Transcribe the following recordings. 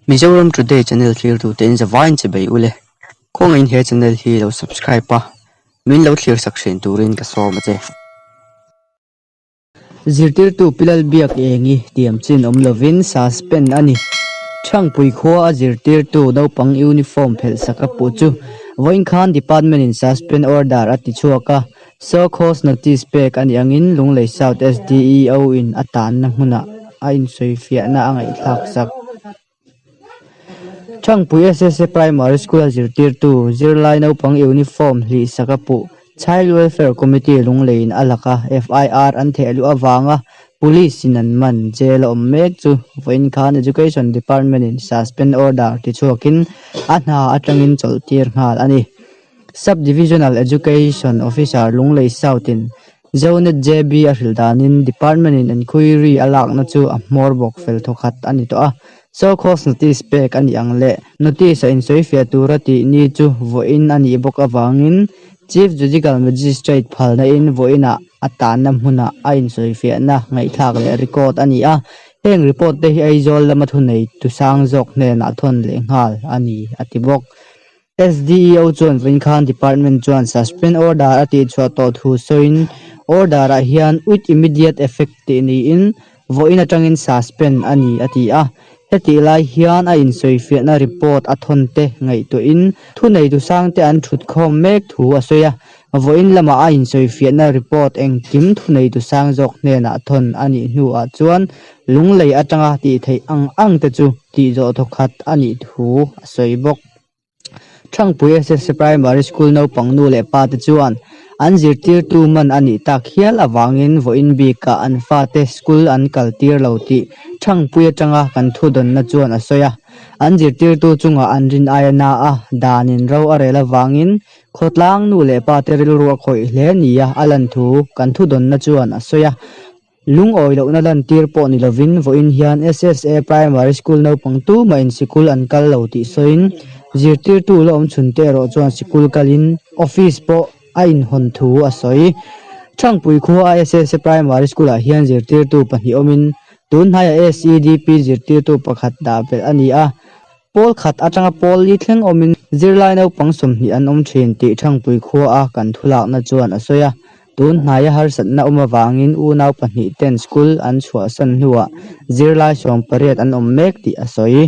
Mizoram Today channel thlirtu te in zavaiin che bei ule. Khawngaihin he channel hi lo subscribe a, min lo thlir sak thin turin ka sawm a che. Zirtirtu Pi Lalbiak Engi tiam chin awm lovin suspend a ni. Thangpui khua a zirtirtu naupang uniform phelh sak a puh chu vawiin khan department in suspend order a ti chhuak a, show cause notice pek a nih angin Lunglei South SDEO in a tanna hmunah a insawifiahna a ngaihthlak sak. Thangpui SSA Primary School-a zirtirtu, zirlai naupang uniform hlih sak a puh. Child Welfare Committee Lungleiin a laka FIR an theh luh avanga Police-in an man jail a awm mek chu vawiin khan Education Department-in suspend order tichhuakin a hna atangin chawlhtir nghal a ni. Sub-Divisional Education Officer Lunglei South-in Zonet JB a hrilh danin Department-in enquiry a lakna chu a hmawr bawk fel thawkhat a ni tawh a, show cause notice pek a nih ang leh notice-a insawifiah tura tih ni chu vawiin a nih bawk avangin Chief Judicial Magistrate phalna-in vawiinah a tanna hmunah a insawifiahna ngaihthlak leh record a ni a, heng report te hi Aizawl lama thunei tu sang zawk hnenah thawn leh nghal a ni a ti bawk. SDEO chuan vawiin khan department chuan suspend order a tihchhuah tawh thu sawiin order ah hian with immediate effect tih niin vawiin atangin suspend a ni a ti a. Hetih lai hian a insawifiahna report a thawn te ngaihtuahin thuneitu sangte an thutkhawm mek thu a sawi a. Vawiin lamah a insawifiahna report engkim thuneitu sang zawk hnenah thawn a nih hnuah chuan lunglei atanga tih theih ang ang te chu tihzawh thawkhat a nih thu a sawi bawk. Thangpui SSC Primary School naupang nu leh pa te chuan an zirtirtu man a nih tak hial avangin vawiin bikah an fate school an kal tir lo tih Thangpui atanga kan thudawnna chuan a sawi a. An zirtirtu chungah an rin aia na a, danin ro a rel avangin khawtlang nu leh pa te rilru a khawih hle nia a lan thu kan thudawnna chuan a sawi a. Lungawi lohna lantir pawh ni lovin vawiin hian SSA Primary School naupang tumahin sikul an kal lo tih sawiin zirtirtu la awm chhunte erawh chuan sikul kalin office pawh a inhawn thu a sawi. Thangpui khua a SSA Primary School-ah hian zirtirtu pahnih awmin tun hnaiah SEDP zirtirtu pakhat dah belh a ni a. Pawl khat atanga pawl li thleng awmin zirlai naupang 20 an awm thin tih Thangpui khua a kan thulakna chuan a sawi a. Tun hnaia harsatna awm avangin unau pahnih ten school an chhuahsan hnuah zirlai 18 an awm mek tih a sawi.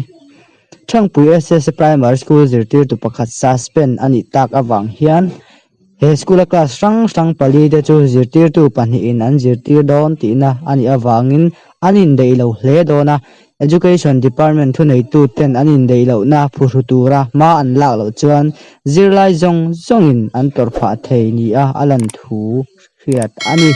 Thangpui SSA Primary School zirtirtu pakhat suspend a nih tak avang hian He school-a class hrang hrang pali te chu zirtirtu pahnihin an zirtir dawn tihna a nih avangin an indeih lo hle dawn a, Education Department thuneitu ten an indeih lohna phuhru tura hma an lak loh chuan zirlai zawng zawngin an tawrh phah thei nia a lan thu hriat a ni.